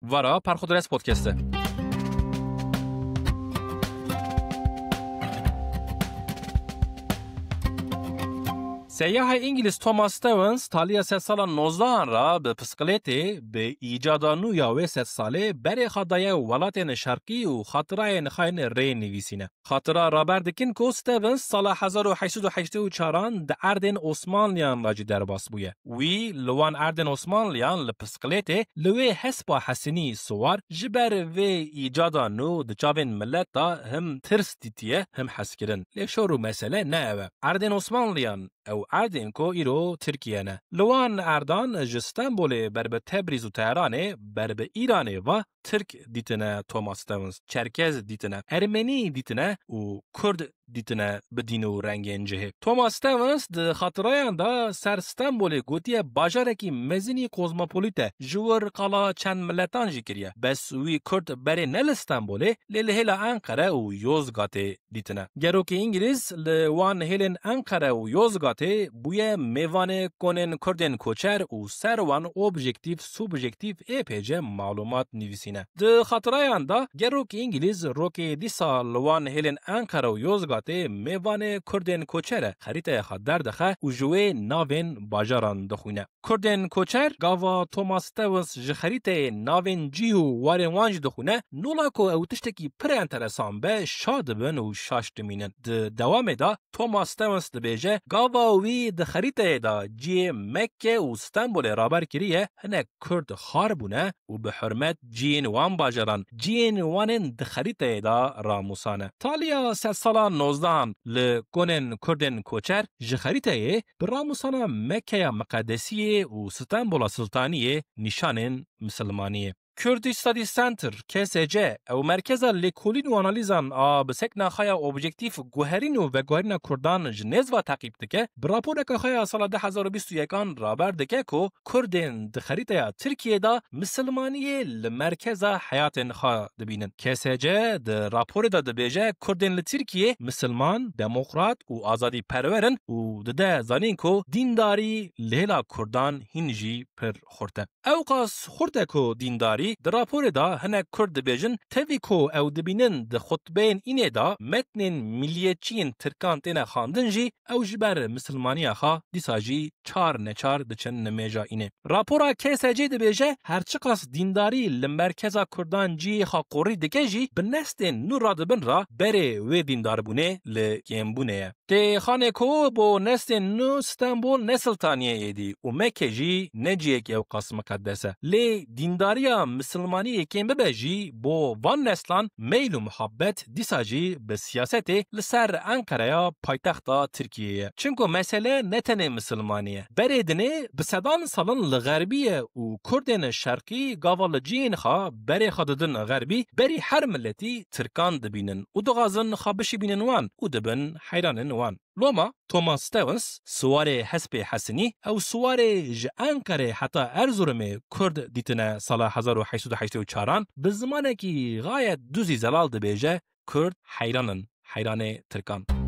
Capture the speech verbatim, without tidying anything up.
Vara Parxodres Podcast'e. Seyaha Îngilîz Thomas Stevens taliya sedsala nozdehan ra bi piskilêtê, bi îcada nû ya wê sedsalê, berê xwe daye welatên şerqî û xatirayên xwe yên rê nivîsîne. Xatira raber dikin ku Stevens sala hezar û heşt sed û heştê û çaran di erdên Osmanliyan re jî derbas bûye. Wî li wan erdên Osmanliyan li piskilêtê li wê hespa hesinî siwar, ji ber vê îcada nû di çavên milet de him tirs dîtiye, him hezkirin. Lê şor û mesele ne ew e. Erdên Osmanliyan, ew erdên ku îro Tirkiye ne. Li wan erdan ji Stenbolê ber bi Tebrîz û Tehranê, ber bi Îranê ve Tirk dîtine Thomas Stevens, Çerkez dîtine, Ermenî dîtine û Kurd dîtine bi dîn û rengên cihê. Thomas Stevens di xatirayan de ser Stenbolê gotiye bajarekî mezinî kozmopolît e, ji wir qala çend miletan jî kiriye. Bes wî Kurd berê ne li Stenbolê, lê li hêla Enqere û Yozgatê dîtine. Gerokê Îngilîz li wan hêlên Enqere û Yozgatê bûye mêvanê konên Kurdên koçer û ser wan objektîf, subjektîf ê pêce malûmat nivîsîne. Di xatirayan de gerokê Îngilîz rokê dîsa li wan hêlên Enqere û Yozgatê mêvanê Kurdên koçer e, xerîteya xwe derdixe û ji wê navên bajaran dixwîne. Kurdên koçer, gava Thomas Stevens ji xerîteyê navên cî û warên wan jî dixwîne, nola ku ew tiştekî pir enteresan be, şa dibin û şaş dimînin. Di dewamê de Thomas Stevens dibêje, gava wî di xerîteyê de cihê Mekke û Stenbolê raber kiriye, hinek Kurd xar bûne û bi hurmet cihên wan bajaran, cihên wan ên di xerîteyê de ramûsane. Taliya sedsala nozdehan li konên Kurdên koçer ji xerîteyê bi ramûsana Mekkeya Miqedesiyê û Stenbola Siltaniyê nîşanên misilmaniyê. Kurdish Studies Center, K S C, ew merkeza lêkolîn û analîzan a bi sekna xwe ya objektîf guherîn û veguherîna Kurdan ji nêz ve teqîb dike, bi raporeka xwe ya sala du hezar û bîst û yekan raber dike ku Kurdên di xerîteya Tirkiyê de misilmaniyê li merkeza heyatên xwe dibînin. K S C di raporê de dibêje, Kurdên li Tirkiyê misilman, demokrat û azadîperwer in û dide zanîn ku dîndarî li hêla Kurdan hîn jî pir xurt e. Ewqas xurt e ku dîndarî, di raporê de hinek Kurd dibêjin, tevî ku ew dibînin di xutbeyên înê de metnên miliyetçiyên Tirkan têne xwendin jî, ew ji ber misilmaniya xwe dîsa jî çar neçar diçin nimêja înê. Rapora K S C dibêje, her çiqas dîndarî li merkeza Kurdan cihê xwe qorî dike jî, bi nestên nû radibin re berê wê dîndarbûnê li kêmbûnê ye. Tê xanê ku bo nestên nû Stenbol ne Siltaniyê êdî û Mekke jî ne cihekî ewqas miqedes e. Lê dîndariya misilmaniyê kêm bibe jî bo van neslan meyl û muhabbet dîsa jî bi siyasetê li ser Enqereya paytexta Tirkiyê ye. Çimku mesele ne tenê misilmanî ye. Berê dinê bi sedan salan li xerbî ye û Kurdên şerqî gava li cihên xwe berê xwe didin xerbî, berî her miletî Tirkan dibînin û dixwazin xwe bişibînin wan û dibin heyranên wan. Loma Thomas Stevens, siwarê hespê hesinî, ew siwarê ji Enqerê heta Erzurumê Kurd dîtine sala hezar û heşt sed û heştê û çaran, bi zimanekî xayet duzî zelal dibêje, Kurd heyran in, heyranê Tirkan.